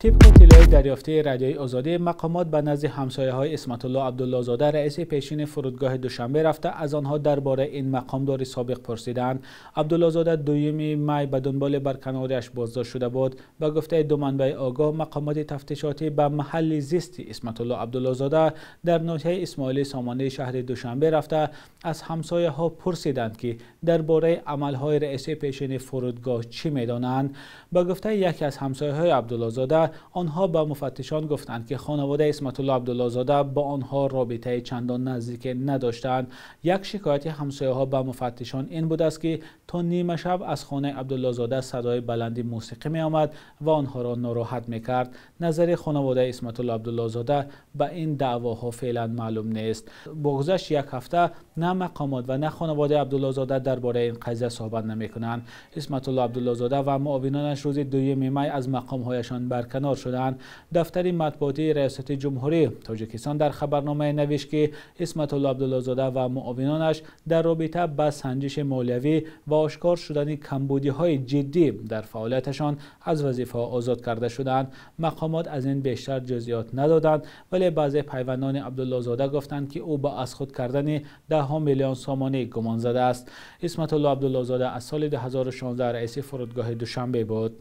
Тибқи иттилои дарёфтии Радиои Озодӣ, мақомот ба назди ҳамсояҳои Исматулло Абдуллозода, раиси пешини фурудгоҳи Душанбе рафта, аз онҳо дар бораи ин мақомдори собиқ пурсиданд. Абдуллозода 2 май ба дунболи барканориаш боздошт шуда буд. Ба гуфтаи ду манбаи огоҳ, мақомоти тафтишотӣ ба маҳалли зисти Исматулло Абдуллозода дар ноҳияи Исмоили Сомонии шаҳри Душанбе рафта, аз ҳамсояҳо пурсиданд, ки дар бораи амалҳои раиси пешини фурудгоҳ чӣ медонанд. Ба гуфтаи яке аз ҳамсояҳои Абдуллозода, онҳо ба муфаттишон гуфтанд, ки хонаводаи Исматулло Абдуллозода бо онҳо робитаи чандон наздике надоштанд. Як шикояти ҳамсояҳо ба муфаттишон ин будааст, ки то нимашаб аз хонаи Абдуллозода садои баланди мусиқӣ меомад ва онҳоро нороҳат мекард. Назари хонаводаи Исматулло Абдуллозода ба ин даъвоҳо феълан маълум нест. Бо гузашти як ҳафта на мақомот ва на хонаводаи Абдуллозода дар бораи ин қазия суҳбат намекунанд. Исматулло Абдуллозода ва муовинонаш рӯзи 2 май аз мақомҳояшон барканор шуданд. Дафтари матбуотии Раёсати Ҷумҳурии Тоҷикистон дар хабарномае навишт, ки Исматулло Абдуллозода ва муовинонаш дар робита ба санҷиши молиявӣ ва ошкор шудани камбудиҳои ҷиддӣ дар фаъолияташон аз вазифаҳо озод карда шуданд. Мақомот аз ин бештар ҷузъиёт надоданд, вале баъзе пайвандони Абдуллозода гуфтанд, ки ӯ ба аз худ кардани даҳҳо миллион сомонӣ гумон задааст. Исматулло Абдуллозода аз соли 2016 раиси фурудгоҳи Душанбе буд.